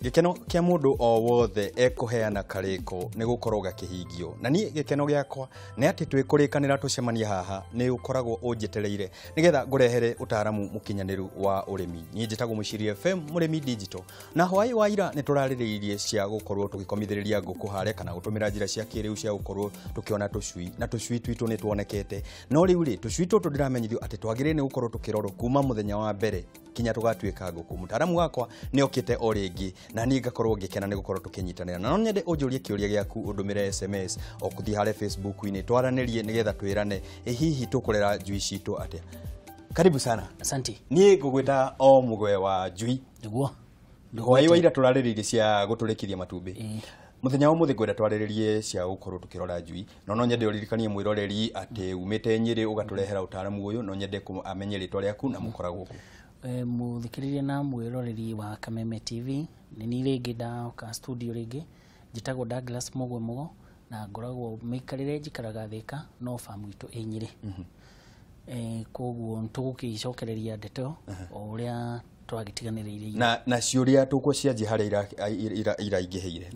Gĩkeno kĩa mũndũ o wothe ekũheana karĩko nĩ gũkorwo gakĩhingio. Na niĩ gĩkeno gĩakwa nĩ atĩ twĩkũrĩkanĩra tũcemanie haha nĩ ũkoragwo ũnjetereire nĩgetha ngũrehere ũtaaramu mũkinyanĩru wa ũrĩmi. Niĩ njĩtagwo Mũciri FM Mũrĩmi Digital. Na hwaĩ wa ira nĩ tũrarĩrĩirie cia gũkorwo tũgĩkomithĩrĩria ngũkũ harĩa kana gũtũmĩra njĩra cia kĩrĩu cia gũkorwo tũkĩona tũcui, na tũcui twitũ nĩ tuonekete. No rĩu rĩ, tũcui tũtũ ndĩramenyithio atĩ twagĩrĩire nĩ gũkorwo tũkĩrorwo kuma mũthenya wa mbere kinya tũgatuĩka ngũkũ. Mũtaaramu wakwa nĩ okĩte o rĩngĩ na niĩ ngakorwo ngĩkena nĩ gũkorwo tũkĩnyitanĩra. Na no nyende ũnjũrie kĩũria gĩaku ũndũmĩre SMS o kũthiĩ harĩa Facebook-inĩ twaranĩrie nĩgetha twĩrane ĩ hihi tũkũrera njui citũ atĩa. Karibu sana. Asante. Niĩ ngũgwĩta o mũgwe wa njui. Nĩguo. Hwaĩ wa ira tũrarĩrĩirie cia gũtũrĩkithia matumbĩ. Mũthenya wa ũmũthĩ ngwenda twarĩrĩrie cia gũkorwo tũkĩrora njui. No no nyende ũririkanie mwĩroreri atĩ umĩte Nyĩrĩ ũgatũrehera ũtaaramu ũyũ, no nyende amenye rĩtwa rĩaku na mũkoragwo kũ. Mũthikĩrĩria na mwĩroreri wa Kameme TV, nĩ niĩ rĩngĩ ndoka studio rĩngĩ, njĩtagwo Douglas Mũgwe Mũgo na ngoragwo mĩikarĩre njikaraga Thĩka no famu itũ ĩ Nyĩrĩ. Koguo tũgũkĩcokereria ndeto o ũrĩa twagĩtiganĩrĩire. Na ciũria tũgũcianjia harĩa iraingĩhĩire.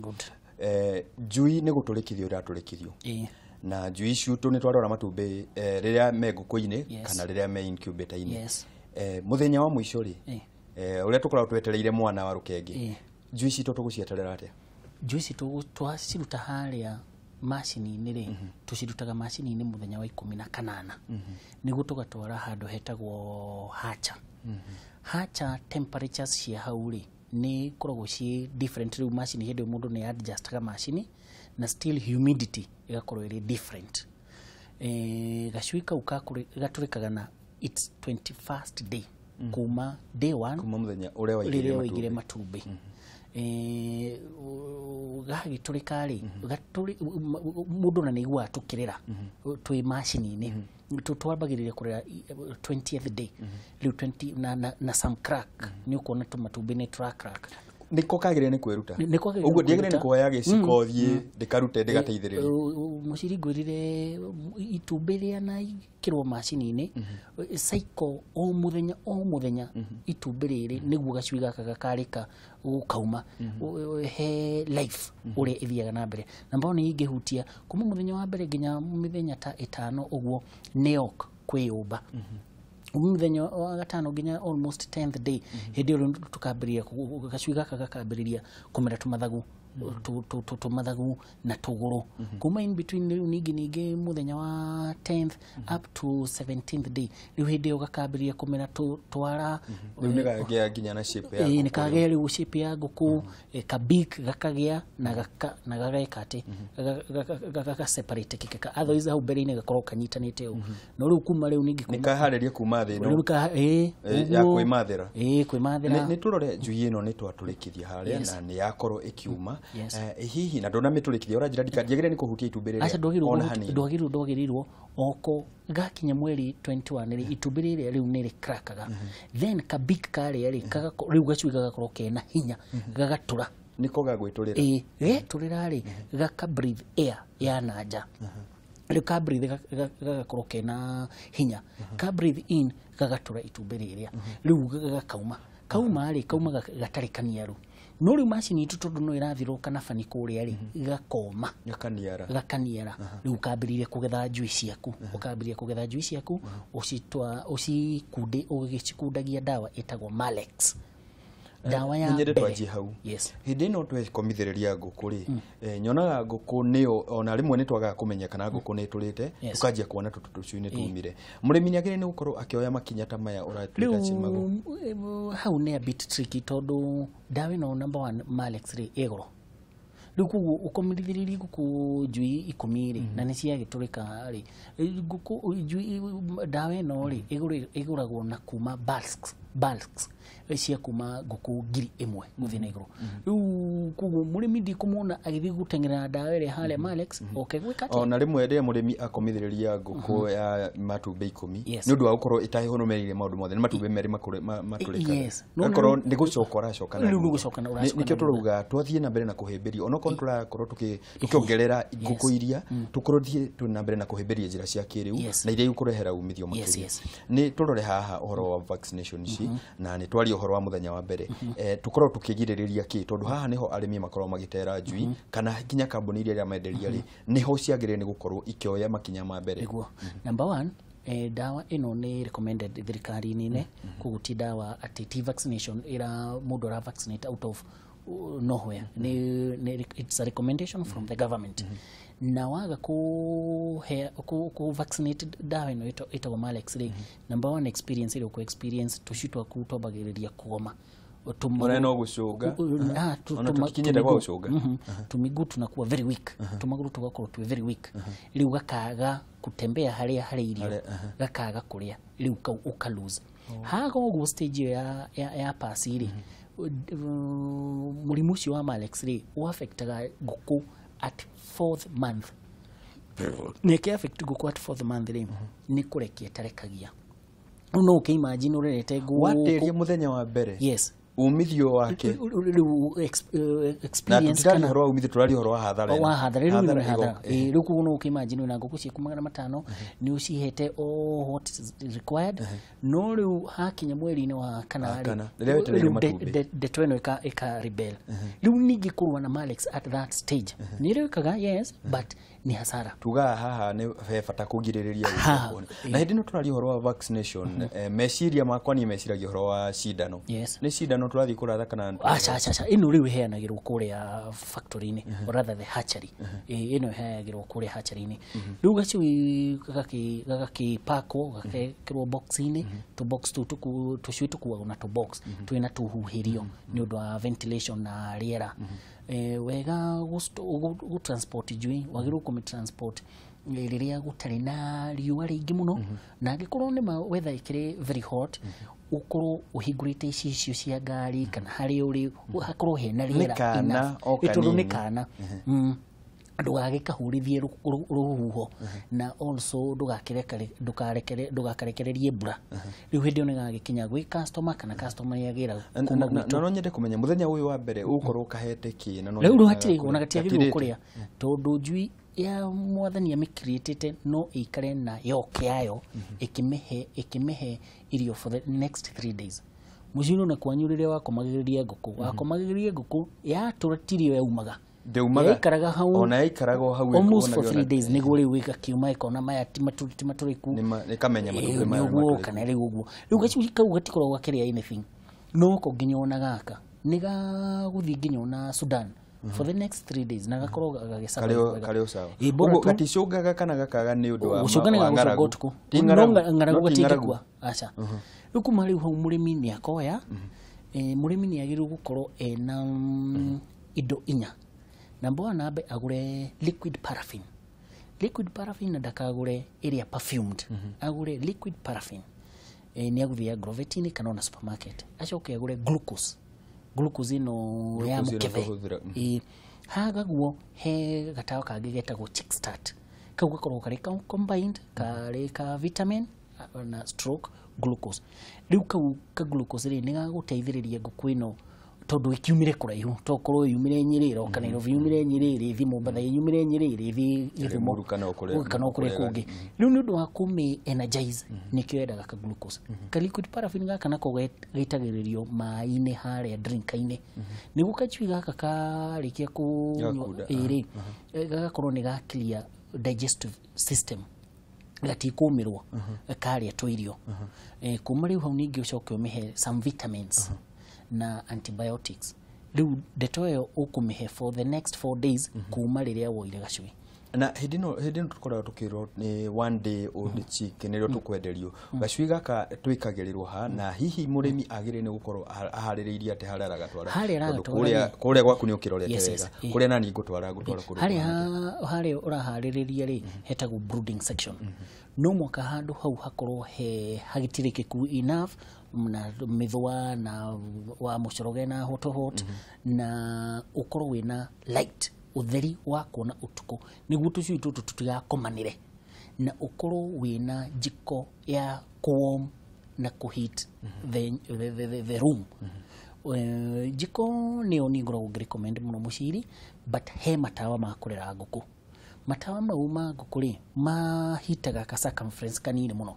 Njui nĩ gũtũrĩkithio iratũrĩkithio. Na njui citũ nĩ twarora matumbĩ rĩrĩa me ngũkũ-inĩ kana rĩrĩa me incubator-inĩ. Mũthenya wa mũico rĩ, ũrĩa tũkoragwo twetereire mwana wa rũkenge, njui citũ tũgũcieterera atĩa? Njui citũ twaciruta harĩa macini-inĩ rĩ, tũcirutaga macini-inĩ mũthenya wa 18 nĩguo tũgatwara handũ hetagwo hatcher. Hatcher temperatures cia hau rĩ nĩ ikoragwo ciĩ different. Rĩu macini hĩndĩ ĩyo mũndũ nĩ adjustaga macini na still humidity ĩgakorwo ĩrĩ different. Gacui kau gatũrĩkaga na its 21st day kuma day 1, kuma mũthenya ũrĩa waigire matumbĩ. Gagĩtũrĩka rĩ, mũndũ na nĩ aiguaga tũkĩrĩra twĩ macini-inĩ. Twambagĩrĩria kũrĩra 20th day rĩu 20 na some crack, nĩ ũkuona tũmatumbĩ nĩ tũra crack. Nĩko kagĩrĩire nĩ kwĩruta. Ũguo ndiagĩrĩire nĩ kuoya gĩciko thiĩ ndĩkarute ndĩgateithĩrĩrie. Mũciri ngwĩrire itumbĩ rĩa na ikĩrwo macini-inĩ cycle o mũthenya o mũthenya itumbĩ rĩrĩ nĩguo gacui gaka gakarĩka gũkauma he life ũrĩa ĩthiaga na mbere. Na mbao nĩ ingĩhutia kuma mũthenya wa mbere nginya mĩthenya ta 5 ũguo nĩ ok kwĩyũmba. Mũthenya wa gatano nginya almost 10th day hĩndĩ ĩyo tũkambĩrĩria gacui gaka gakambĩrĩria kũmera tũmathagu tũmathagu na tũgũrũ. Kuma in between rĩu ningĩ mũthenya wa 10th up to 17th day rĩu hĩndĩ ĩyo gakambĩrĩria kũmera twara. Rĩu nĩ kagĩa nginya na shape ya ngũkũ. Nĩ kagĩa rĩu shape ya ngũkũ, kabik gakagĩa na gageka atĩ gaka separate kĩkeka. Otherwise hau mbere-inĩ gakorwo kanyitanĩte ũũ. No rĩu kuma rĩu ningĩ nĩ kaharĩrie kuma thĩ ĩno ya kwĩmathĩra. Kwĩmathĩra. Nĩ tũrore njui ĩno nĩ twatũrĩkithia harĩa na nĩ yakorwo ĩkiuma. Hihi na ndũnamĩtũrĩkithia ũranjĩra ndiagĩrĩire nĩ kũhutia itumbĩ rĩrĩa ona hanini. Ndwagĩrĩirwo oko gakinya mweri 21 rĩ, itumbĩ rĩrĩa rĩu nĩ rĩkrakaga. Then kabik karĩa rĩ, rĩu gacui gagakorwo kena hinya gagatũra. Nĩko gagwĩtũrĩra. Getũrĩra rĩ, gaka breathe air ya na nja. Rĩu ka breathe gagakorwo kena hinya. Ka breathe in gagatũra itumbĩ rĩrĩa. Rĩu gakauma. Kauma rĩ, kauma gatarĩ kaniaru. No rĩu macini itũ tondũ no ĩrathirũka na bani kũrĩa rĩ, gakoma. Gakaniara. Gakaniara. Rĩu ũkambĩrĩria kũgetha njui ciaku. Ũkambĩrĩria kũgetha njui ciaku, ũcikunde, ũgĩcikundagia ndawa ĩtagwo Malex. Ndawa ya mbere. Twanjie hau. Hĩndĩ ĩno twekomithĩrĩria ngũkũ rĩ, nyonaga ngũkũ nĩyo ona rĩmwe nĩ twagaga kũmenya kana ngũkũ nĩ ĩtũrĩte, tũkanjia kuona tũtũ tũcui nĩ tumire. Mũrĩmi nĩ agĩrĩire nĩ gũkorwo akĩoya makinya ta maya ũratuĩka cimago. Rĩu hau nĩ a bit tricky tondũ ndawa ĩno number 1 Malex rĩ ĩ goro. Rĩu koguo ũkomithĩrĩrie ngũkũ njui 10 rĩ, na nĩ ciagĩtũrĩka rĩ, ngũkũ njui ndawa ĩno rĩ ĩgũragwo na kuma bulks cia kuma ngũkũ 1000 gũthiĩ na igũrũ. Rĩu koguo mũrĩmi ndikũmuona agĩthiĩ gũteng'era ndawa ĩrĩa harĩa Malex oke gwĩka atĩa. Ona rĩmwe rĩrĩa mũrĩmi akomithĩrĩria ngũkũ ya matumbĩ 10 nĩ ũndũ wa gũkorwo ĩtahũrũmĩrĩire maũndũ mothe, nĩ matumbĩ merĩ matũrĩkaga. Gakorwo nĩ gũcoka ũracoka na rĩu nĩ gũcoka na ũracoka. Nĩkĩo tũrauga twathiĩ na mbere na kũhĩmbĩria Onokorwo tũrakorwo tũkĩongerera ngũkũ iria, tũkorwo twĩ na mbere na kũhĩmbĩria njĩra cia kĩrĩu na iria ikũrehera umithio makĩria. Nĩ tũrore haha ũhoro wa vaccination ici, na nĩ twaria ũhoro wa mũthenya wa mbere. Tũkorwo tũkĩgirĩrĩria kĩ, tondũ haha nĩho arĩmi makorwo magĩtera njui, kana nginya kambuni iria iramenderia rĩ, nĩho ciagĩrĩire nĩ gũkorwo ikĩoya makinya ma mbere. Nĩguo. Number one, dawa ĩno nĩ recommended thirikari-inĩ, koguo ti dawa atĩ ti vaccination ĩra mũndũ ara vaccinate out of nowhere. Nĩ it's a recommendation from the government. Na waga ku vaccinate dawa ĩno ĩtagwo Malex rĩ, number one experience ĩrĩa ũkũ experience, tũcui twaku twambagĩrĩria kũgoma. Ona no gũcũnga. Ona tũkinyĩte gwa gũcũnga. Tumiguu tunakuwa very weak. Tumaguru tugakorwo twi very weak. Rĩu gakaga kutembea harĩa harĩ irio, gakaga kũrĩa, rĩu kau ũka lose. Haga ũguo stage ĩyo ya pasi rĩ, mũrimũ ũcio wa Malex rĩ, ũaffectaga ngũkũ at fourth month. Nĩ ĩkĩ affect ngũkũ at fourth month rĩ, nĩ kũrekia ĩtarekagia. Rĩu no ũkĩ imagine ũrerete ngũkũ. Watĩria mũthenya wa mbere. Yes. Umithio wake. Rĩu experience na tũtiraria ũhoro wa umithio, tũraria ũhoro wa hathara. Wa hathara, rĩu nĩ hathara. Rĩu koguo no ũkĩ imagine wĩna ngũkũ ciaku 500, nĩ ũcihete all what is required, no rĩu hakinya mweri-inĩ wa kana rĩ, rĩrĩa wetereire matumbĩ, ndeto ĩno ĩka rebel. Rĩu ningĩ kũrũa na Malex at that stage nĩ ĩrĩkaga, yes, but nĩ hasara. Tugaga haha nĩ he bata kũgirĩrĩria gũkũ. Na hĩndĩ ĩno tũraria ũhoro wa vaccination, meciria makwa niĩ meciragia ũhoro wa cindano. Nĩ cindano tũrathiĩ kũratha kana? Aca, aca, aca, ĩno rĩu ĩheanagĩrwo kũrĩa factory-inĩ, or rather the hatchery. Ĩno ĩheanagĩrwo kũrĩa hatchery-inĩ. Rĩu gacui gagakĩpakwo, gagekĩrwo box-inĩ, tũ box tũu tũcui tũkuagwo na tũ box twĩna tũhuhĩrio nĩ ũndũ wa ventilation na rĩera. Wega gũ transport njui, wagĩrĩirwo kũmĩ transport rĩrĩa gũtarĩ na riũa rĩingĩ mũno, na angĩkorwo nĩ ma weather ĩkĩrĩ very hot, ũkorwo ũhingũrĩte icicio cia ngari kana harĩa ũrĩ hakorwo hena rĩera kana o tondũ nĩ kanini. Kana ndũgagĩkahũrithie rũhuho, na also ndũgakarekererie mbura. Rĩu hĩndĩ ĩyo nĩ gagĩkinya gwĩ customer, kana customer nĩ agĩra kuma gwitũ. Na no nyende kũmenya mũthenya ũyũ wa mbere ũgũkorwo ũkahete kĩ, na no Rĩu nyende hatirĩ kũrĩa. ona gatiagĩrĩirwo Gatirĩte. Kũrĩa, tondũ njui ya mwathani amĩcreatĩte no ĩikare na yoke yayo ĩkĩmĩhe irio for the next 3 days. Mũciĩ-inĩ ona kwanyu rĩrĩa wakomagĩrĩria ngũkũ, wakomagĩrĩria ngũkũ yatũra tirio yaumaga. Ndĩumaga. Yaikaraga hau Ona yaikaraga o hau almost for ĩkonagio 3 days nĩguo rĩu ĩgakiuma ĩkona maya ti matũrĩku. Nĩkamenya matumbĩ maya nĩ Nĩguo matũrĩku. Kana rĩu ũguo rĩu gacui kau gatikoragwo gakĩrĩa anything, no ko nginya ona gaka nĩ gagũthiĩ nginya ona Sudan for the next 3 days na gakorwo gagĩsurvive wega. Karĩ o sawa. Ĩ, bora Ũguo tu gaticũngaga kana gakaga nĩ ũndũ wa gũcũnga nĩ wa gagũcũnga ng'aragu. ũtukũ. Ti No ng'aragu. ng'aragu No ti ng'aragu. gatingĩkua, aca. Rĩu kuma rĩu hau mũrĩmi nĩ akoya, mũrĩmi nĩ agĩrĩirwo gũkorwo ena indo inya. Number one, ambe agũre liquid paraffin. Liquid paraffin, na ndakagũre ĩrĩa perfumed, agũre liquid paraffin. Nĩ agũthiĩ agrovet-inĩ kana ona supermarket, acoke agũre glucose, glucose ĩno ya Glucose ĩno mũkebe. tũhũthĩra, Ĩ, haga guo he gatawa kangĩ getagwo Chickstart. Kau gakoragwo karĩ ka combined, karĩ ka vitamin na stroke glucose. Rĩu kau ka glucose rĩ, nĩ gagũteithĩrĩria ngũkũ ĩno, tondũ ĩkiumire kũraihu, tokorwo yumire Nyĩrĩ ĩroka Nairobi, yumire Nyĩrĩ ĩrĩthiĩ Mombatha, yumire Nyĩrĩ ĩrĩthiĩ Gĩthumo Limuru kana o kũrĩa- kana o kũrĩa kũrĩa kũngĩ. Rĩu nĩ ũndũ wa kũmĩ energize, nĩkĩo yendaga ka glucose. Ka liquid paraffin gaka nako gaitagĩrĩrio maĩ-inĩ harĩa drinker-inĩ, nĩguo kacui gaka karĩkia kũnyua Gagakunda, ĩrĩ gagakorwo nĩ ga clear digestive system, gatikũmĩrwo karĩa tũirio. Kuma rĩu hau ningĩ ũcoke ũmĩhe some vitamins na antibiotics. Rĩu ndeto ĩyo ũkũmĩhe for the next 4 days kuma rĩrĩa woire gacui. Na hĩndĩ ĩno tũkoragwo tũkĩrwo nĩ one day old chick nĩrĩo tũkwenderio gacui gaka, twĩkagĩrĩrwo ha, na hihi mũrĩmi agĩrĩire nĩ gũkorwo aharĩrĩirie atĩ harĩa aragatwara? Harĩa Tondũ aragatwara kũrĩa kũrĩa gwaku nĩ ũkĩrorete Yes, wega, yes. kũrĩa nani ngũtwara kũndũ harĩa kũhana. Harĩa ũraharĩrĩria rĩ, hetagwo brooding section. No mwaka handũ hau hakorwo he hagĩtirĩkĩku enough na mĩthũa na wa mũcoroge na hot hot, na ũkorwo wĩna light, ũtheri wa kuona ũtukũ, nĩguo tũcui tũtũ tũtigakomanĩre, na ũkorwo wĩna jiko ya kũwarm na kũheat the room. Jiko nĩyo niĩ ngoragwo ngĩrecommend mũno mũciri, but he matawa ma kũrera ngũkũ. Matawa mau ma ngũkũ rĩ, mahitaga ka circumference kanini mũno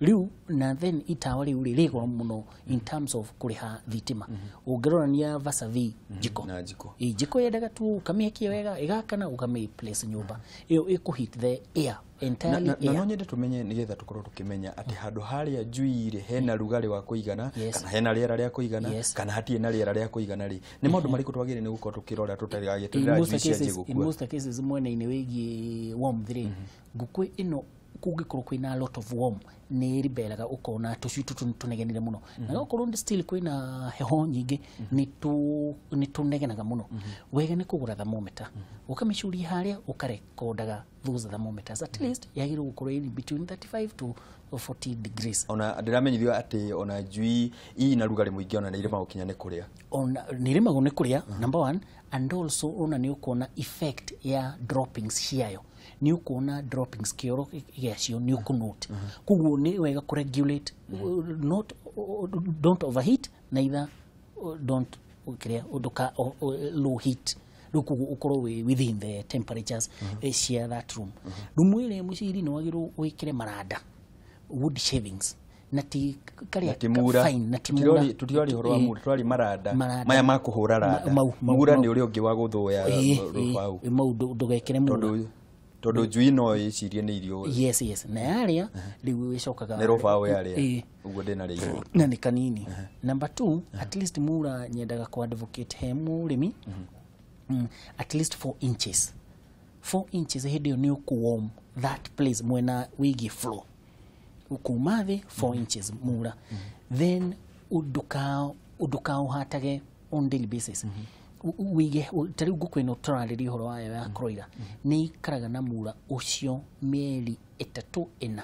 rĩu, na then itawa rĩu rĩ rĩ goro mũno in terms of kũrĩha thitima ũngĩrorania vis-a-vis jiko. Na jiko. Ĩ, jiko yendaga tu ũkamĩakia wega ĩgakana, ũkamĩ place nyũmba ĩyo ĩkũ heat the air entirely. Na air. No nyende tũmenye nĩgetha tũkorwo tũkĩmenya atĩ handũ harĩa njui rĩ hena rugarĩ wa kũigana, kana hena rĩera rĩa kũigana, kana hatirĩ na rĩera rĩa kũigana rĩ, nĩ maũndũ marĩkũ twagĩrĩire nĩ gũkorwo tũkĩrora In tũtagagĩtĩrĩra most njui cianjie cases, in gũkua? most cases mwena-inĩ wĩgiĩ warmth rĩ, ngũkũ ĩno kũngĩkorwo kwĩna a lot of warm nĩ riberaga, ũkona tũcui tũtũ tũnegenire mũno, na okorwo nĩ still kwĩna heho nyingĩ nĩ tũnegenaga mũno. Wega nĩ kũgũra thermometer, ũkamĩcuria harĩa, ũkarekondaga those thermometers. At least yagĩrĩirwo gũkorwo ĩ between 35 to 40 degrees. Ona ndĩramenyithio atĩ ona njui ina rugarĩ mũingĩ ona nĩ iremagwo kinya nĩ kũrĩa. Ona nĩ iremagwo nĩ kũrĩa, number one, and also ona nĩ ũkuona effect ya droppings ciayo, nĩ ũkuona droppings kĩoro gĩacio nĩ ũkũnote. Koguo nĩ wega kũregulate, not don't overheat, neither don't kĩrĩa ndũka low heat. Rĩu koguo ũkorwo wĩ within the temperatures cia that room. Rumu ĩrĩa mũciri nĩ wagĩrĩirwo wĩkĩre maranda, wood shavings, na ti karĩa Na ti mura. fine, na ti mura. Tũtirari ũhoro wa mura, tũrari maranda. Maranda. Maya ma kũhũra randa. Mau- Mura mau. nĩ ũrĩa ũngĩ wa gũthũya rũbaũ. Mau ndũgekĩre mura. Tondũ njui no ĩcirie nĩ irio. Yes, na yarĩa rĩu ĩcokaga Nĩ rũbaũ yarĩa. Ũguo ndĩnarĩa igũrũ. Na nĩ kanini. Number two, at least mura nyendaga ku advocate he mũrĩmi at least 4 inches, 4 inches. Hĩndĩ ĩyo nĩ ũkũ warm that place mwena wĩgiĩ floor kuma thĩ, 4 inches mura. Then ndũkaũhatage on daily basis. Wĩige ta rĩu ngũkũ ĩno tũrarĩria ũhoro wayo ya kroira nĩ ikaraga na mura ũcio mĩeri 3, 4.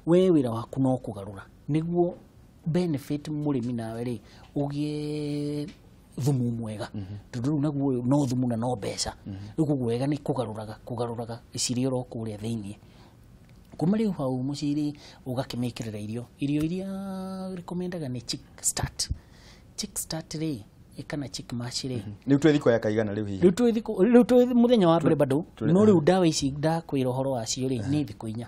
We wĩra waku no kũgarũra nĩguo benefit mũrĩmi nawe rĩ ũgĩe thumu mwega, tondũ rĩu naguo ũyũ no thumu na no mbeca. Rĩu koguo wega nĩ kũgarũraga cirĩ oro kũrĩa thĩiniĩ. Kuma rĩu hau mũciri ũgakĩmĩkĩrĩra irio iria recomendaga nĩ chick start. Chick start rĩ, kana chick mash rĩ. Rĩu twĩ thikũ ya kaigana rĩu hihi? Rĩu twĩ thikũ, rĩu twĩ mũthenya wa mbere bado, no rĩu ndawa ici ndakwĩra ũhoro wacio rĩ nĩ thikũ 4,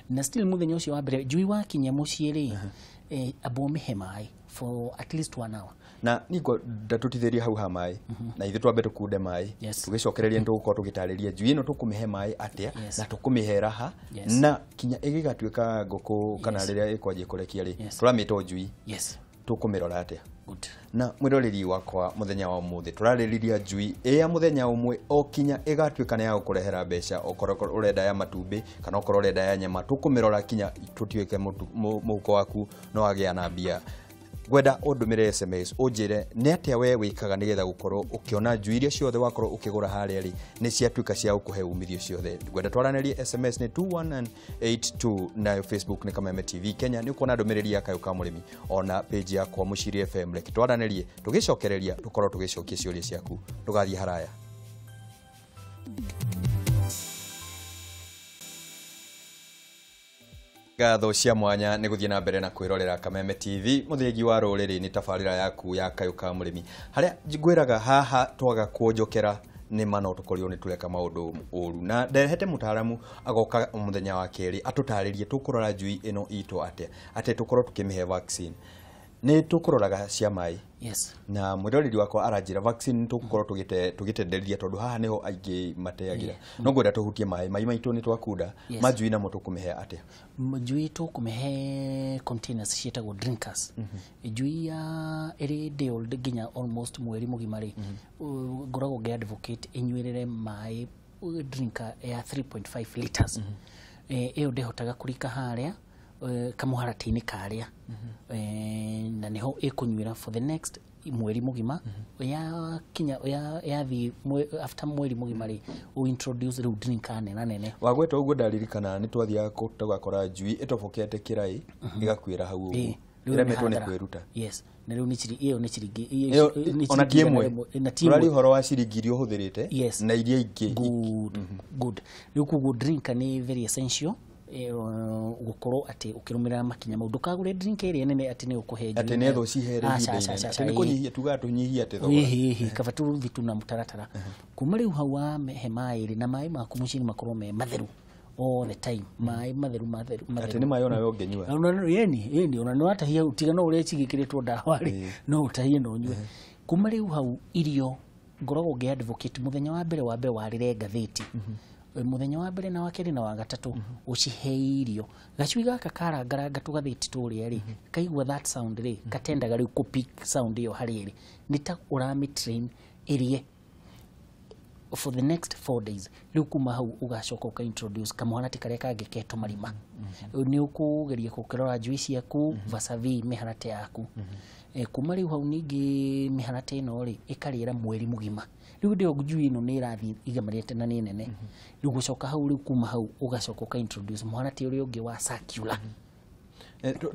na still mũthenya ũcio wa mbere njui wakinya mũciĩ rĩ, amba ũmĩhe maĩ for at least one hour. Na ningå ndatũtithĩria hau ha maĩ, na ithuĩ twambe tũkunde maĩ. Tũgĩcokereria nĩ tũgũkorwo tũgĩtarĩria njui ĩno tũkũmĩhe maĩ atĩa, na tũkũmĩhera ha, na kinya ĩgĩgatuĩka ngũkũ kana rĩrĩa ĩkwanjia kũrekia rĩ, tũramĩta o njui, tũkũmĩrora atĩa? Good. Na mwĩroreri wakwa, mũthenya wa ũmũthĩ tũrarĩrĩria njui ĩ ya mũthenya ũmwe o kinya ĩgatuĩka nĩ ya gũkũrehera mbeca, okorwo ũrenda ya matumbĩ kana okorwo ũrenda ya nyama, tũkũmĩrora kinya tũtuĩke mũhuko waku no wagĩa na mbia. Ngwenda ũndũmĩre SMS ũnjĩre nĩ atĩa we wĩkaga nĩgetha gũkorwo ũkĩona njui iria ciothe wakorwo ũkĩgũra harĩa rĩ nĩ ciatuĩka cia gũkũhe umithio ciothe. Ngwenda twaranĩrie. SMS nĩ 2182, nayo Facebook nĩ Kameme TV Kenya. Nĩ ũkuona ndũmĩrĩri ya Kayũ ka Mũrĩmi ona page yakwa Mũciri FM. Reke twaranĩrie, tũgĩcokereria tũkorwo tũgĩcokia ciũria ciaku. Ndũgathiĩ haraya. Ngatho cia mwanya nĩ gũthiĩ na mbere na kwĩrorera Kameme TV, mũthĩgi wa rũrĩrĩ. Nĩ tabarĩra yaku ya Kayũ ka Mũrĩmi, harĩa ngwĩraga haha twaga kuonjokera nĩ ma no tũkorirwo nĩ tũreka maũndũ ũru, na ndehete mũtaaramu agoka mũthenya wa kerĩ atũtarĩrie tũkũrora njui ĩno itũ atĩa, atĩ tũkorwo tũkĩmĩhe vaccine. Nĩ tũkũroraga cia maĩ. Na mwĩroreri wakwa aranjĩra vaccine tũgũkorwo tũgĩtenderia, tondũ haha nĩho aingĩ mateagĩra. No ngwenda tũhutie maĩ. Maĩ maitũ nĩ twakunda. Ma njui namo tũkũmĩhe atĩa? Njui tũkũmĩhe containers ciĩtagwo drinkers. Njui ya ĩrĩ day old nginya almost mweri mũgima rĩ, ngoragwo ngĩ advocate ĩnyuĩrĩre maĩ drinker ya 3.5 liters. Ĩyo ndĩhotaga kũrika harĩa kamũharatĩ-inĩ karĩa, na nĩho ĩkũnyuĩra for the next mweri mũgima. Ya kinya yathiĩ after mweri mũgima rĩ, ũ introduce rĩu drinker nena nene. Wagweta ũguo ndaririkana nĩ twathiaga tũgakora njui ĩtobokete kĩraĩ ĩgakuĩra hau ũguo, Rĩu nĩ ĩremetwo nĩ hathara. kwĩruta. Yes, na rĩu nĩ ĩyo nĩ ciringi Ĩyo, nĩ ona ti ciringi ĩmwe. 100, na ti Tũraria ĩmwe. ũhoro wa ciringi iria ũhũthĩrĩte Yes. na iria ingĩ. Good, good. Rĩu koguo drinker nĩ very essential. Gukorwo ati ukirumirira makinya mau ndukagure drink ĩrĩa nene ati nĩ ũkũhe atĩ nĩ etho cihere ihinda inene atĩ nĩ kũnyihia tugaga tũnyihie atĩ thogora hihi kaba tũrũthi tu na mũtaratara kuma rĩu hau wahe maĩ rĩ na maĩ maku mũciĩ nĩ makorwo me matheru all the time maĩ matheru matheru atĩ nĩ maĩ onawe ũngĩnyua yeni yeni ona nĩ watahia utiga no ũrĩa cigĩkĩrĩtwo ndawa rĩ no ũtahie na ũnyue kuma rĩu hau irio ngoragwo ngĩ advocate mũthenya wa mbere wambe warĩre ngathĩti muthenya wa mbere na wa kerĩ na wa gatatũ ũcihe irio gacui gaka karangaranga tũgathĩti tũrĩa rĩ kaigua that sound rĩ katendaga rĩu kũ pick sound ĩyo harĩ ĩrĩ nĩ ta ũramĩ train ĩrĩe for the next 4 days rĩu kuma hau ũgacoka ũka introduce kamũharatĩ karĩa kangĩ ketwo marima nĩ ũkũgeria gũkĩrora njui ciaku vis-a-vis mĩharatĩ yaku kuma rĩu hau ningĩ mĩharatĩ ĩno rĩ ĩkarĩra mweri mũgima rĩu ndĩyo njui ĩno nĩ ĩrathiĩ igemarĩte na nĩ nene rĩu gũcoka hau rĩu kuma hau ũgacoka ũka introduce mũharatĩ ũrĩa ũngĩ wa circular.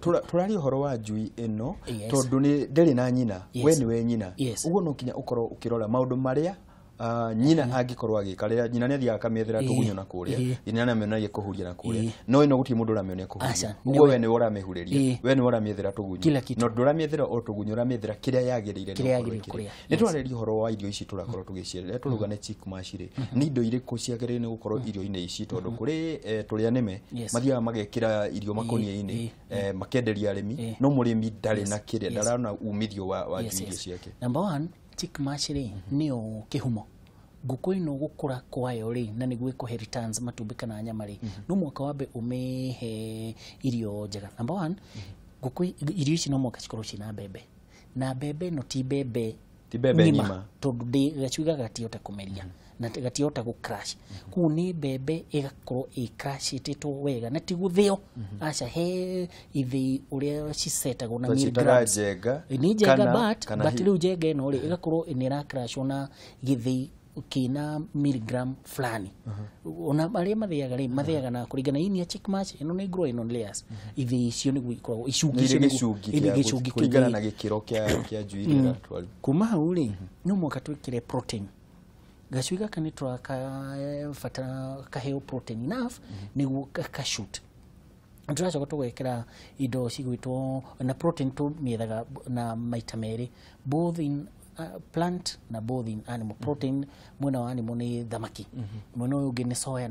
Tũraria ũhoro wa njui ĩno tondũ nĩ ndĩrĩ na nyina we nĩwe nyina ũguo no nginya ũkorwo ũkĩrora maũndũ marĩa nyina angĩkorwo agĩka rĩrĩa nyina nĩ athiaga akamĩethera tũgunyũ na kũrĩa nyina nĩ amĩonagia kũhuria na kũrĩa no ĩno gũtirĩ mũndũ ũramĩonia kũhuria ũguo we nĩwe ũramĩhurĩria we nĩwe ũramĩethera tũgunyũ no ndũramĩethera o tũgunyũ ũramĩethera kĩrĩa yagĩrĩire nĩ gũkorwo ĩkĩrĩa. Nĩ twarĩria ũhoro wa irio ici tũrakorwo tũgĩciarĩria rĩrĩa tũrauga nĩ chick mash rĩ nĩ indo irĩkũ ciagĩrĩire nĩ gũkorwo irio-inĩ ici tondũ kũrĩ tũrĩa nĩme mathiaga magekĩra irio makũnia-inĩ makenderia arĩmi no mũrĩmi ndarĩ na kĩrĩa ndarona umithio wa irio ciake. Number one, chick mash rĩ nĩyo kĩhumo ngũkũ ĩno gũkũra kwayo rĩ na nĩguo ĩkũhe returns matumbĩ kana nyama rĩ no mwaka wambe ũmĩhe irio njega. Number one, ngũkũ irio ici no mwaka cikorwo ciĩna mbembe na mbembe ĩno ti mbembe ng'ima tondũ gacui gaka gatihota kũmeria na gatihota gũ crash koguo nĩ mbembe ĩgakorwo ĩ crashĩtĩtwo wega na ti gũthĩo aca he ithĩi ũrĩa cicetagwo na milligrams nĩ njenga but rĩu njenga ĩno rĩ ĩgakorwo nĩ ĩra crashwo na gĩthĩi kĩna milligram fulani ona arĩa mathĩaga rĩ mathĩaga na kũringana ini ya chick mash ĩno nĩ grow ĩno layers ithĩi icio nĩguo ikoragwo icungi icio nĩguo kũringana na gĩkĩro kĩa njui ĩrĩa ĩratwarwo. Kuma hau rĩ no mũhaka twĩkĩre protein gacui gaka nĩ tũrakabatara kaheo protein enough nĩguo kashoot tũracoka tũgekĩra indo cigwĩtwo na protein tũmĩethaga na maita merĩ both in plant na both in animal protein mwena wa animal nĩ thamaki mwena ũyũ ũngĩ nĩ soya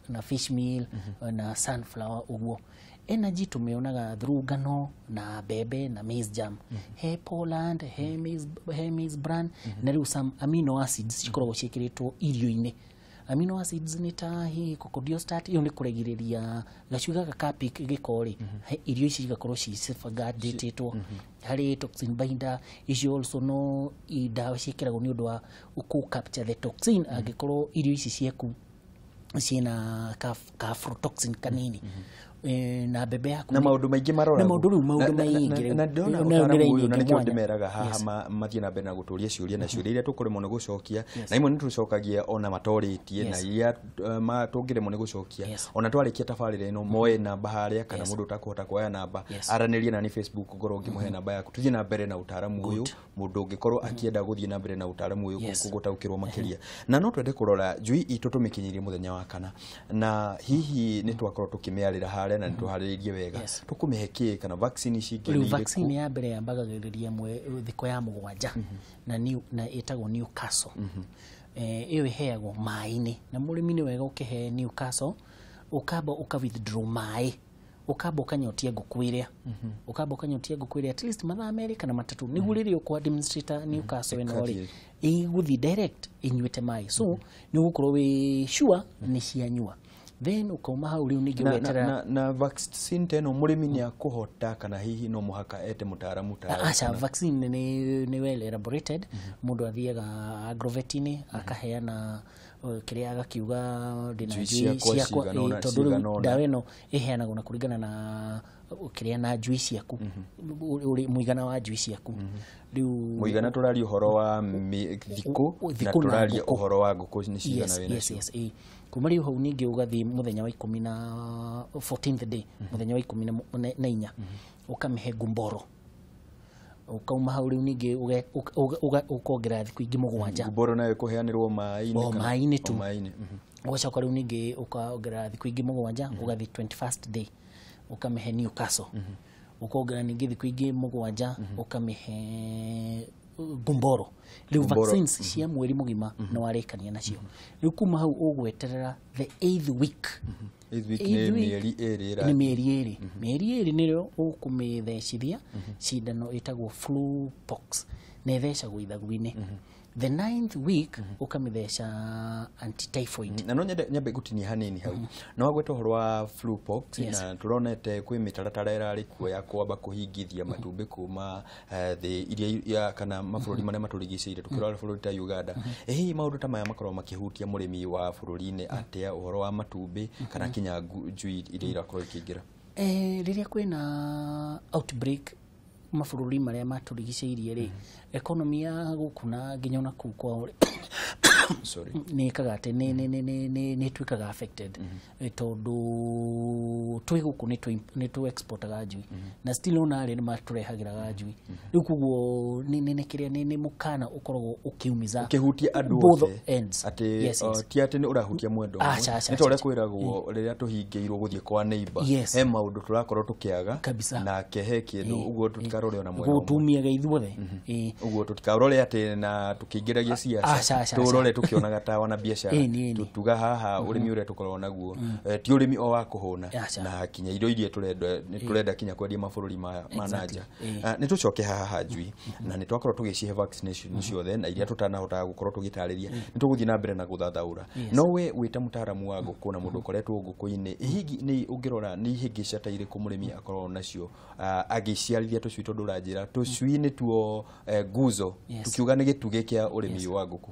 na fish meal na sunflower ũguo. Energy tũmĩonaga through ngano na mbembe na maize jam he Poland he maize bran na rĩu some amino acids cikoragwo ciĩkĩrĩtwo irio-inĩ. Amino acids nĩ ta hihi cocodiostat ĩyo nĩ kũrigĩrĩria gacui gaka ka pick gĩko rĩ irio ici cigakorwo ci safeguardĩtwo harĩ toxin binder icio also no ndawa ciĩkĩragwo nĩ ũndũ wa kũ capture the toxin angĩkorwo irio ici ciaku ciĩna ka aflatoxin kanini na mbembe yaku na maũndũ maingĩ maroragwo na maũndũ rĩu maũndũ maingĩ na ndĩrona ũtaaramu ũyũ na nĩkĩo ndĩmeraga haha mathiĩ na mbere na gũtũria ciũria na ciũria iria tũkũremwo nĩ gũcokia na imwe nĩ tũcokagia ona matorĩtie na iria tũngĩremwo nĩ gũcokia ona twarĩkia tabarĩra ĩno moe namba harĩa kana mũndũ ũtakũhota kuoya namba aranĩrie na nĩ Facebook ngorwo ngĩmũhe namba yaku tũthiĩ na mbere na ũtaaramu ũyũ mũndũ ũngĩkorwo akĩenda gũthiĩ na mbere na ũtaaramu ũyũ gũtaũkĩrwo makĩria na no twende kũrora njui itũ tũmĩkinyĩrie mũthenya wa kana na hihi nĩ twakorwo tũkĩmĩarĩra harĩa na nĩtũharĩrĩirie wega tũkũmĩhe kĩ kana vaccine ici ingĩ nĩ vaccine ya mbere yambagĩrĩria thikũ ya 7 na ĩtagwo Newcastle ĩyo ĩheagwo maĩ-inĩ na mũrĩmi nĩ wega ũkĩhe Newcastle ũkamba ũka withdraw maĩ ũkamba ũkanyotia ngũkũ ĩrĩa ũkamba ũkanyotia ngũkũ ĩrĩa at least mathaa 2 kana 3 nĩguo rĩrĩa ũkũ administrator Newcastle ĩno rĩ ĩgũthiĩ direct ĩnyuĩte maĩ so nĩ ũgũkorwo wĩ sure nĩ cianyua then ukauma hau rĩu ningĩ ũgeterera na vaccine teno mũrĩmi nĩ akũhota kana hihi no mũhaka ete mũtaaramu ta aca vaccine nĩ well elaborated mũndũ athiaga agrovet-inĩ akaheana kĩrĩa agakiuga ndĩna njui ciakwa tondũ rĩu ndawa ĩno ĩheanagwo na kũringana na kĩrĩa na njui ciaku mũigana wa njui ciaku rĩu mũigana tũraria ũhoro wa thikũ na tũraria ũhoro wa ngũkũ nĩ cigana wĩna cio kuma rĩu hau ningĩ ũgathiĩ mũthenya wa 10 na 14th day mũthenya wa 14 ũkamĩhe gumboro. Ukauma hau rĩu ningĩ ũkongerera thikũ ingĩ 7. Gumboro nayo ĩkũheanĩrwo maĩ-inĩ? O maĩ-inĩ tu. Ũgacoka rĩu ningĩ ũkongerera thikũ ingĩ 7, ũgathiĩ 21st day ũkamĩhe Newcastle. Ũkongerera ningĩ thikũ ingĩ 7, ũkamĩhe Gumboro. Rĩu vaccines cia mweri mũgima nĩ warĩkania nacio. Rĩu kuma hau ũgweterera the 8th week. 8th week nĩ mĩeri 2. Nĩ mĩeri 2. Mĩeri 2 nĩrĩo ũkũmĩthecithia cindano ĩtagwo flu pox, na ĩthecagwo ithagu-inĩ. The 9th week ũkamĩtheca anti-typhoid. Na no nyende nyambe gũtinia hanini hau. No wagweta ũhoro wa flu pox, na tũronete kwĩ mĩtaratara ĩrarĩ kuo ya kwamba kũhingithia matumbĩ kuma thĩ iria kana mabũrũri marĩa matũrigicĩirie, tũkĩrora bũrũri ta Uganda. Hihi maũndũ ta maya makoragwo makĩhutia mũrĩmi wa bũrũri-inĩ atĩa, ũhoro wa matumbĩ kana kinya njui iria irakorwo ikĩingĩra? Rĩrĩa kwĩna outbreak mabũrũri marĩa matũrigicĩirie rĩ, economy ya gũkũ na nginya ona kũu kwao nĩ ĩkaga atĩ nĩ ĩtuĩkaga affected, tondũ twĩ gũkũ nĩ tũ exportaga njui, na still ona arĩa nĩ matũrehagĩra njui. Rĩu koguo nĩ kĩrĩa nĩ mũkana ũkoragwo ũkĩumiza, ũkĩhutia andũ othe atĩ ti atĩ nĩ ũrahutia mwendwa ũmwe. Nĩ ta ũrĩa kwĩragwo rĩrĩa tũhingĩirwo gũthiĩ kwa neighbor, he maũndũ tũrakorwo tũkĩaga nake he kĩndũ, ũguo tũtikarore ona mwena ũmwe, tumiaga ithuothe. Ũguo tũtikarore atĩ na tũkĩingĩragia ciaca, tũrore tũkĩonaga ta wana biacara, tuga haha ũrĩmi ũrĩa tũkoragwo naguo ti ũrĩmi o wa kũhũna, na kinya irio iria tũrenda kinya kwendia mabũrũri ma nanja. Nĩ tũcoke haha njui, na nĩ twakorwo tũgĩcihe vaccination ciothe na iria tũtanahotaga gũkorwo tũgĩtarĩria, nĩ tũgũthiĩ na mbere na gũthathaũra. No we wĩ ta mũtaaramu wa ngũkũ na mũndũ ũkoretwo ngũkũ-inĩ, hihi nĩ ũngĩrora nĩ ihĩngĩca ta irĩkũ mũrĩmi akoragwo nacio agĩciarithia tũcui? Tondũ ũranjĩra tũcui nĩtuo nguzo, tukiuga nĩ gĩtugĩ kĩa ũrĩmi wa ngũkũ,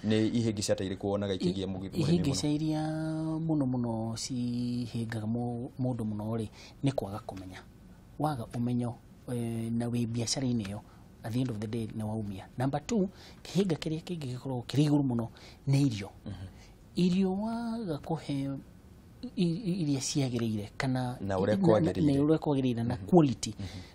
nĩ ihĩngĩca ta irĩkũ wonaga ikĩgia mũrĩmi mũno? Ihĩngĩca iria mũno mũno cihĩngaga mũndũ mũno rĩ, nĩ kwaga kũmenya. Waga ũmenyo na wĩ biacara-inĩ ĩyo, at the end of the day nĩ waumia. Number 2, kĩhĩnga kĩrĩa kĩngĩ gĩkoragwo kĩrĩ igũrũ mũno nĩ irio. Irio waga kũhe iria ciagĩrĩire kana na ũrĩa kwagĩrĩire na quality,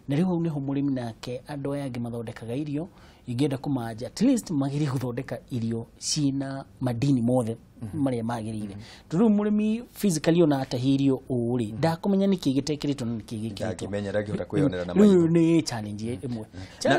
na rĩu hau nĩho mũrĩmi nake andũ aya angĩ mathondekaga irio ingĩenda kũmanja, at least magĩrĩire gũthondeka irio ciĩna madini mothe marĩa magĩrĩire. Tondũ rĩu mũrĩmi physically ona atahia irio ũũ rĩ, ndakũmenya nĩkĩ gĩtekĩrĩtwo na nĩkĩ gĩkĩrĩtwo, ndangĩmenya, ndangĩhota kwĩyonera na maitho. Rĩu nĩ challenge ĩmwe.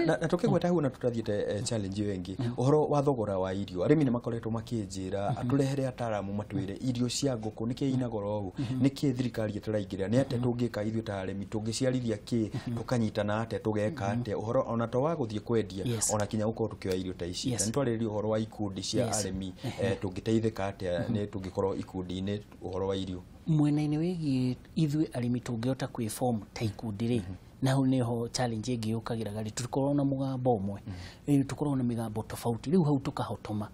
Na tũkĩgweta hau na tũtathiĩte challenge ĩyo ĩngĩ, ũhoro wa thogora wa irio, arĩmi nĩ makoretwo makĩnjĩra atũrehere ataaramu matwĩre irio cia ngũkũ nĩkĩ ina goro ũũ, nĩkĩ thirikari ĩtaraingĩrĩra, nĩ atĩa tũngĩka ithuĩ ta arĩmi, tũngĩciarithia kĩ, tũkanyitana atĩa, tũgeka atĩa, ũhoro ona to wa gũthiĩ kwendia, ona kinya gũkorwo tũkĩoya irio ta ici. Na nĩ twarĩrĩria ũhoro wa ikundi cia arĩmi, tũngĩteithĩka atĩa nĩ tũngĩkorwo ikundi-inĩ ũhoro wa irio? Mwena-inĩ wĩgiĩ ithuĩ arĩmi tũngĩhota kwĩform ta ikundi rĩ, na hau nĩho challenge ĩngĩ yũkagĩra rĩ, tũtikoragwo na mũgambo ũmwe, tũkoragwo na mĩgambo tofauti, rĩu hau tũkahotoma.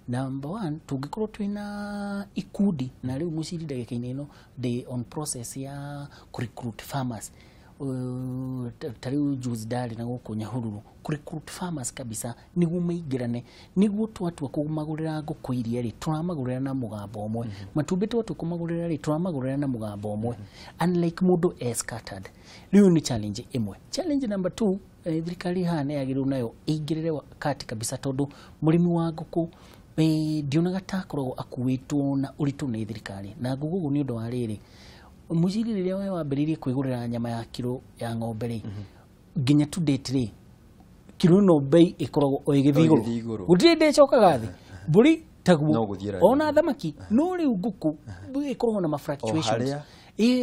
Number 1, tũngĩkorwo twĩna ikundi, na rĩu mũciri ndagĩka-inĩ ĩno ndĩ on process ya kũ-recruit farmers. Ta rĩu juzi ndarĩ na gũkũ Nyahururu kũ-recruit farmers kabisa, nĩguo maingĩrane, nĩguo twatua kũmagũrĩra ngũkũ iria rĩ, tũramagũrĩra na mũgambo ũmwe, matumbĩ twatua kũmagũrĩra rĩ, tũramagũrĩra na mũgambo ũmwe, unlike mũndũ e scattered. Rĩu nĩ challenge ĩmwe. Challenge number 2, thirikari haha nĩ yagĩrĩirwo nayo ĩingĩrĩre kati kabisa, tondũ mũrĩmi wa ngũkũ ndionaga ta akoragwo akuĩtwo na ũritũ nĩ thirikari. Na ngũkũ ũguo nĩ ũndũ wa rĩrĩ, mũciri rĩrĩa we wambĩrĩirie kwĩgũrĩra nyama ya kiro ya ng'ombe rĩ, nginya to date rĩ, kiro ĩno bei ĩkoragwo o ĩgĩthiĩ igũrũ, gũtirĩ hĩndĩ ĩcokaga thĩ. Mbũri taguo, ona thamaki, no rĩu ngũkũ ĩkoragwo na ma fluctuations,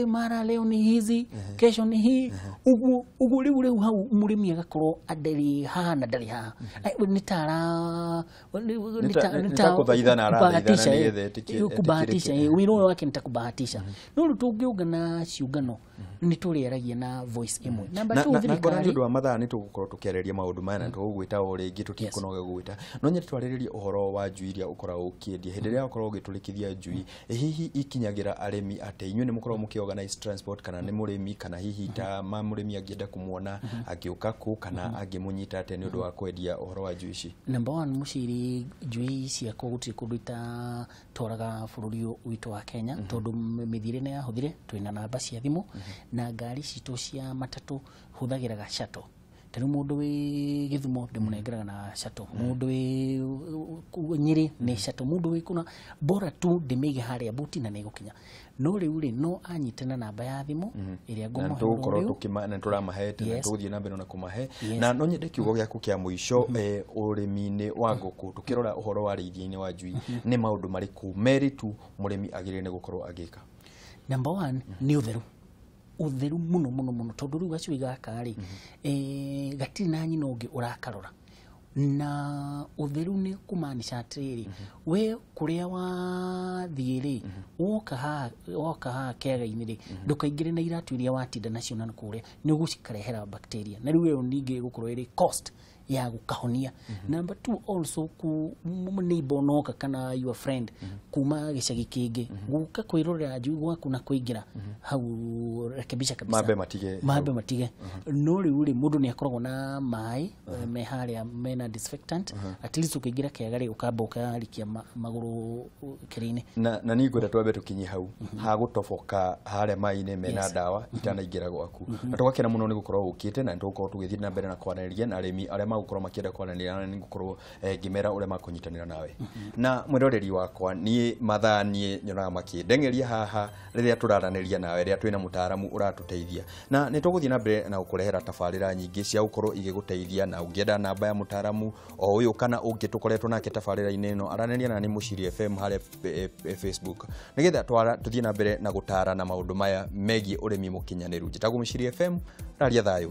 mara leo ni hizi, kesho ni hii, ũguo ũguo. Rĩu hau mũrĩmi agakorwo ndarĩ haha na ndarĩ haha, nĩ ta kũthaithana arathaithana nĩgetha kubahatisha, wĩra ũyũ wake nĩ ta kubahatisha. No rĩu tũngĩũngana ciũngano nĩ tũrĩaragia na voice ĩmwe. Number 2, thirikari nĩ ũndũ wa mathaa nĩ tũgũkorwo tũkĩarĩrĩria maũndũ maya na tũgũgwĩta o rĩngĩ, tũtikũnoga gũgwĩta. No nyende twarĩrĩrie ũhoro wa njui iria ũkoragwo ũkĩendia. Hĩndĩ ĩrĩa ũkoragwo ũgĩtũrĩkithia njui, hihi ikinyagĩra arĩmi atĩa? Inyuĩ nĩ mũkoragwo mũkĩ-organize transport, kana nĩ mũrĩmi, kana hihi ta ma mũrĩmi angĩenda kũmuona angĩũka kũ, kana angĩmũnyita atĩa nĩ ũndũ wa kwendia ũhoro wa njui ici? Number 1, mũciri njui ciakwa gũtirĩ kũndũ itatwaraga bũrũri witũ wa Kenya, tondũ mĩthiĩre nĩ yahũthire, twĩna namba cia thimũ na ngari citũ cia matatũ hũthagĩraga shuttle. Ta rĩu mũndũ wĩ Gĩthumo ndĩmũnengeraga na shuttle, mũndũ wĩ Nyĩrĩ nĩ shuttle, mũndũ wĩ kuna, bora tu ndĩmĩige harĩa buti na nĩgũkinya. No rĩu rĩ, no anyite na namba ya thimũ ĩrĩa Na ngũmũhe tũgũkorwo rĩu. tũkĩma na tũramahete na tũgũthiĩ na mbere na kũmahe. Na no nyende kiugo gĩaku kĩa mũico, ũrĩmi-inĩ wa ngũkũ, tũkĩrora ũhoro wa rĩithia-inĩ wa njui, nĩ maũndũ marĩkũ merĩ tu mũrĩmi agĩrĩire nĩ gũkorwo agĩka? Number one nĩ ũtheru, ũtheru mũno mũno mũno, tondũ rĩu gacui gaka rĩ, gatirĩ na nyina ũngĩ ũrakarora. Na ũtheru nĩ kũmaanisha atĩrĩrĩ, we kũrĩa wathiĩ rĩ, woka haha kĩaga-inĩ rĩ, ndũkaingĩre na iratũ iria watinda nacio na kũrĩa, nĩ ũgũcikarehera bacteria, na rĩu ĩyo ningĩ ĩgũkorwo ĩrĩ cost ya gũkahonia. Number two, also ku neighbor onoka kana your friend kuma gĩcagi kĩngĩ gũka kwĩrorera njui gwaku na kũingĩra hau, rekebisha kabisa. Mambe matige. Mambe matige. No rĩu rĩ, mũndũ nĩ akoragwo na maĩ me harĩa mena disinfectant. At least ũkĩingĩra kĩaga rĩ, ũkamba ũkarikia magũrũ kĩrĩ-inĩ. Na niĩ ngwenda twambe tũkinye hau ha gũtoboka harĩa maĩ-inĩ mena ndawa itanaingĩra gwaku. Na tũgakena mũno nĩ gũkorwo ũkĩte, na nĩ tũgũkorwo tũgĩthiĩ na mbere na kwaranĩria na arĩmi arĩa magũkorwo makĩenda kwaranĩria na nĩ ngũkorwo ngĩmera ũrĩa makũnyitanĩra nawe. Na mwĩroreri wakwa, niĩ mathaa niĩ nyonaga makĩndengeria haha rĩrĩa tũraranĩria nawe, rĩrĩa twĩna mũtaaramu ũratũteithia, na nĩ tũgũthiĩ na mbere na gũkũrehera tabarĩra nyingĩ cia gũkorwo igĩgũteithia. Na ũngĩenda namba ya mũtaaramu o ũyũ kana ũngĩ tũkoretwo nake tabarĩra-inĩ ĩno, aranĩria na nĩ Mũciri FM harĩa Facebook, nĩgetha tũthiĩ na mbere na gũtarana maũndũ maya megiĩ ũrĩmi mũkinyanĩru. Njĩtagwo Mũciri FM, raria thayũ.